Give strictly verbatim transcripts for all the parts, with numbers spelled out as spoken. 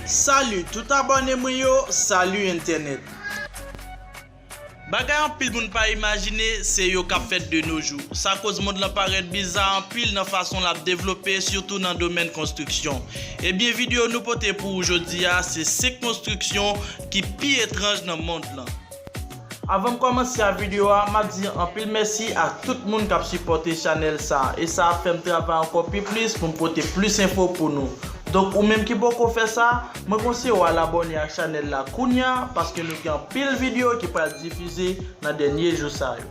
Salut tout abòne mwen yo, salut entènèt. Bagay anpil moun pa imajine, se yo k ap fèt de nos jours. Sa koz mond lan parèt biza anpil nan fason l ap devlope, sitou nan domèn konstriksyon. Ebyen, videyo nou pote pou ou jodi a, se senk konstriksyon ki pi etranj nan mond lan. Avan m kòmanse a videyo a, m ap di anpil mèsi a tout moun k ap sipòte chanèl sa, e sa ap fè m travay ankò pi plis pou m pote plis enfo pou nou. Donk, ou menm ki poko fè sa, mwen konseye w al abòne ak chanèl la kounya, paske nou gen anpil videyo ki pral difize nan dènye jou sa yo.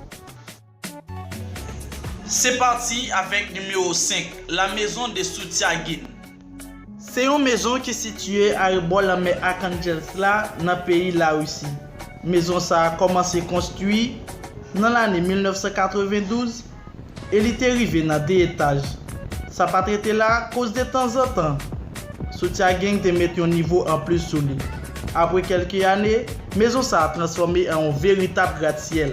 Se pati avèk nimewo senk, La Maison de Soutiagin. Se yon mezon ki sitiye arebò lanmè Arkhangelsk la, nan peyi Larisi. Mezon sa a kòmanse konstwi nan lane mil nèf san katrevendouz e li te rive nan de etaj. Sa pa t rete la, koz de tanzantan, Soutiagin te met yon nivo anplis sou li. Apre kèlke ane, mezon sa a transfòme an yon veritab gratesyèl.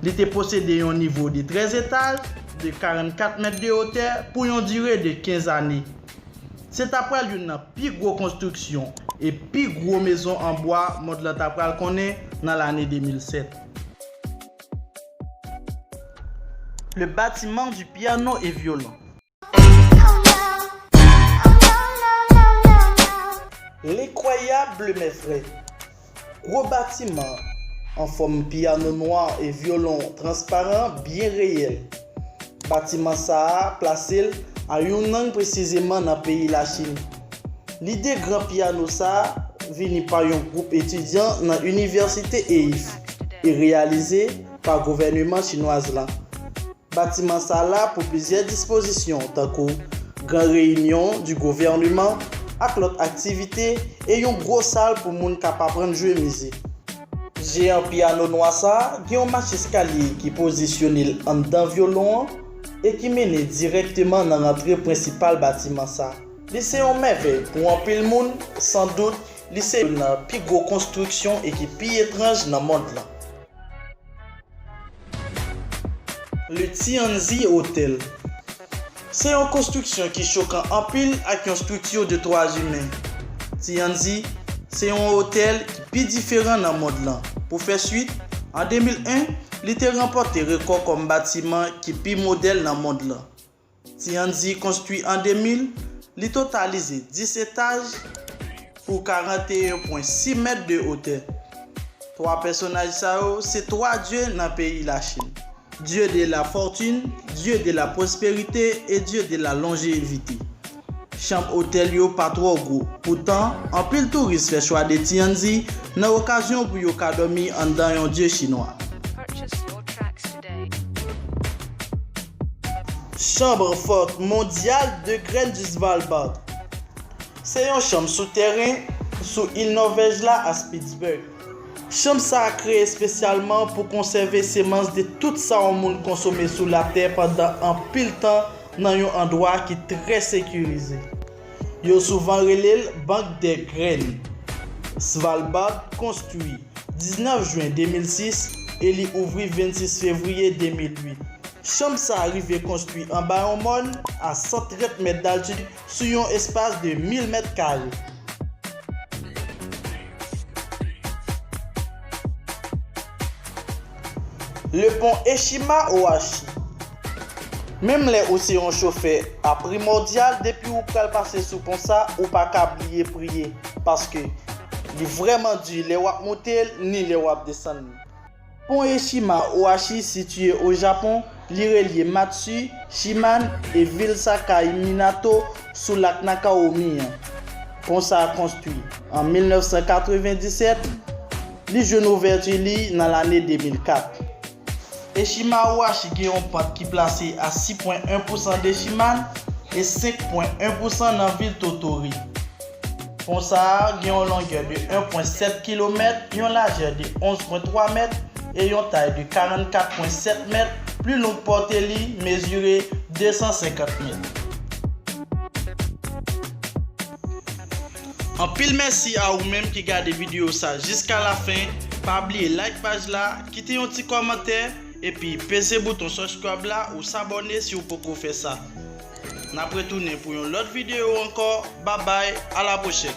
Li te posede yon nivo de trèz etaj, de karannkat mèt de otè, pou yon dire de kenz ane. Se ta pral youn nan pi gwo konstriksyon e pi gwo mezon an bwa mond lan ta pral konnen nan lane de mil sèt. Le bâtiment du piano et violon. L'incroyable, mes frères. Gwo batiman an fòm pyano nwa e vyolon transparan byen reyèl. Batiman sa a plase l a Yunnan, presizeman nan peyi Lachin. Lide gran pyano sa a vini pa yon gwoup etidyan nan Inivèsite E I F e reyalize pa gouvèneman chinwaz lan. Batiman sa la pou plizyè dispozisyon, tankou gran reyinyon di gouvèneman ak lòt aktivite, e yon gwo sal pou moun k ap aprann jwe mizik. Jeyan pyano nwa sa a gen yon mach eskalye ki pozisyone l anndan vyolon an e ki mennen dirèkteman nan rantre prensipal batiman sa a. Li se yon mèvèy pou anpil moun, san dout, li se youn nan pi gwo konstriksyon e ki pi etranj nan mond lan. Le Tianzi Hotel. Se yon konstriksyon ki chokan anpil ak yon estrikti de twa imen. Tianzi se yon otèl ki pi diferan nan mond lan. Pou fè swit, an de mil en, li te ranpòte rekò kòm batiman ki pi modèn nan mond lan. Tianzi konstwi an de mil, li totalize dis etaj pou karanteyen pwen sis mèt de otè. Twa pèsonaj sa yo se twa dye nan peyi Lachin, Dieu de la fortune, Dieu de la prospérité et Dieu de la longévité. Chanm otèl yo pa twò gwo, poutan, anpil touris fè chwa de Tianzi nan okazyon pou yo ka dòmi anndan yon dye chinwa. Chambre forte mondiale de graines du Svalbard. Se yon chanm soutèren sou il Nòvèj la a Spitsbergen. Chanm sa a kreye espesyalman pou konsève semans de tout sa yon moun konsome sou latè pandan anpil tan nan yon andwa ki trè sekirize. Yo souvan rele l Bank dè Grenn. Svalbard konstwi diznèf jen de mil sis e li ouvri vennsis fevriye de mil uit. Chanm sa a rive konstwi anba yon mòn a san trant mèt daltid sou yon espas de mil mèt kare. Le pont Eshima Ohashi. Menm lè ou se yon chofè a primòdyal, depi ou pral pase sou pon sa, ou pa ka bliye priye, paske li vrèman di lè w ap moute l, ni lè w ap desann li. Pon Eshima Ohashi sitiye o Japon, li relye Matsu, Shiman e vil Sakai Minato sou lak Nakaomi an. Pon sa a konstwi an mil nèf san katrevenndisèt, li jwenn ouvèti li nan lane de mil kat. Eshima Ohashi gen yon pant ki plase a sis pwen en pousan de Shiman e senk pwen en pousan nan vil Totori. Pon sa a gen yon longè de en pwen sèt kilomèt, yon lajè de onz pwen twa mèt e yon tay de karannkat pwen sèt mèt, pli long pòte li mezire de san senkant mèt. Anpil mèsi a ou menm ki gade videyo sa jiska lafen. Pa bliye like paj la, kite yon ti kòmantè, epi peze bouton subscribe la ou sabòne si w poko fè sa. N ap retounen pou yon lòt videyo ankò. Babay, a la pwochèn.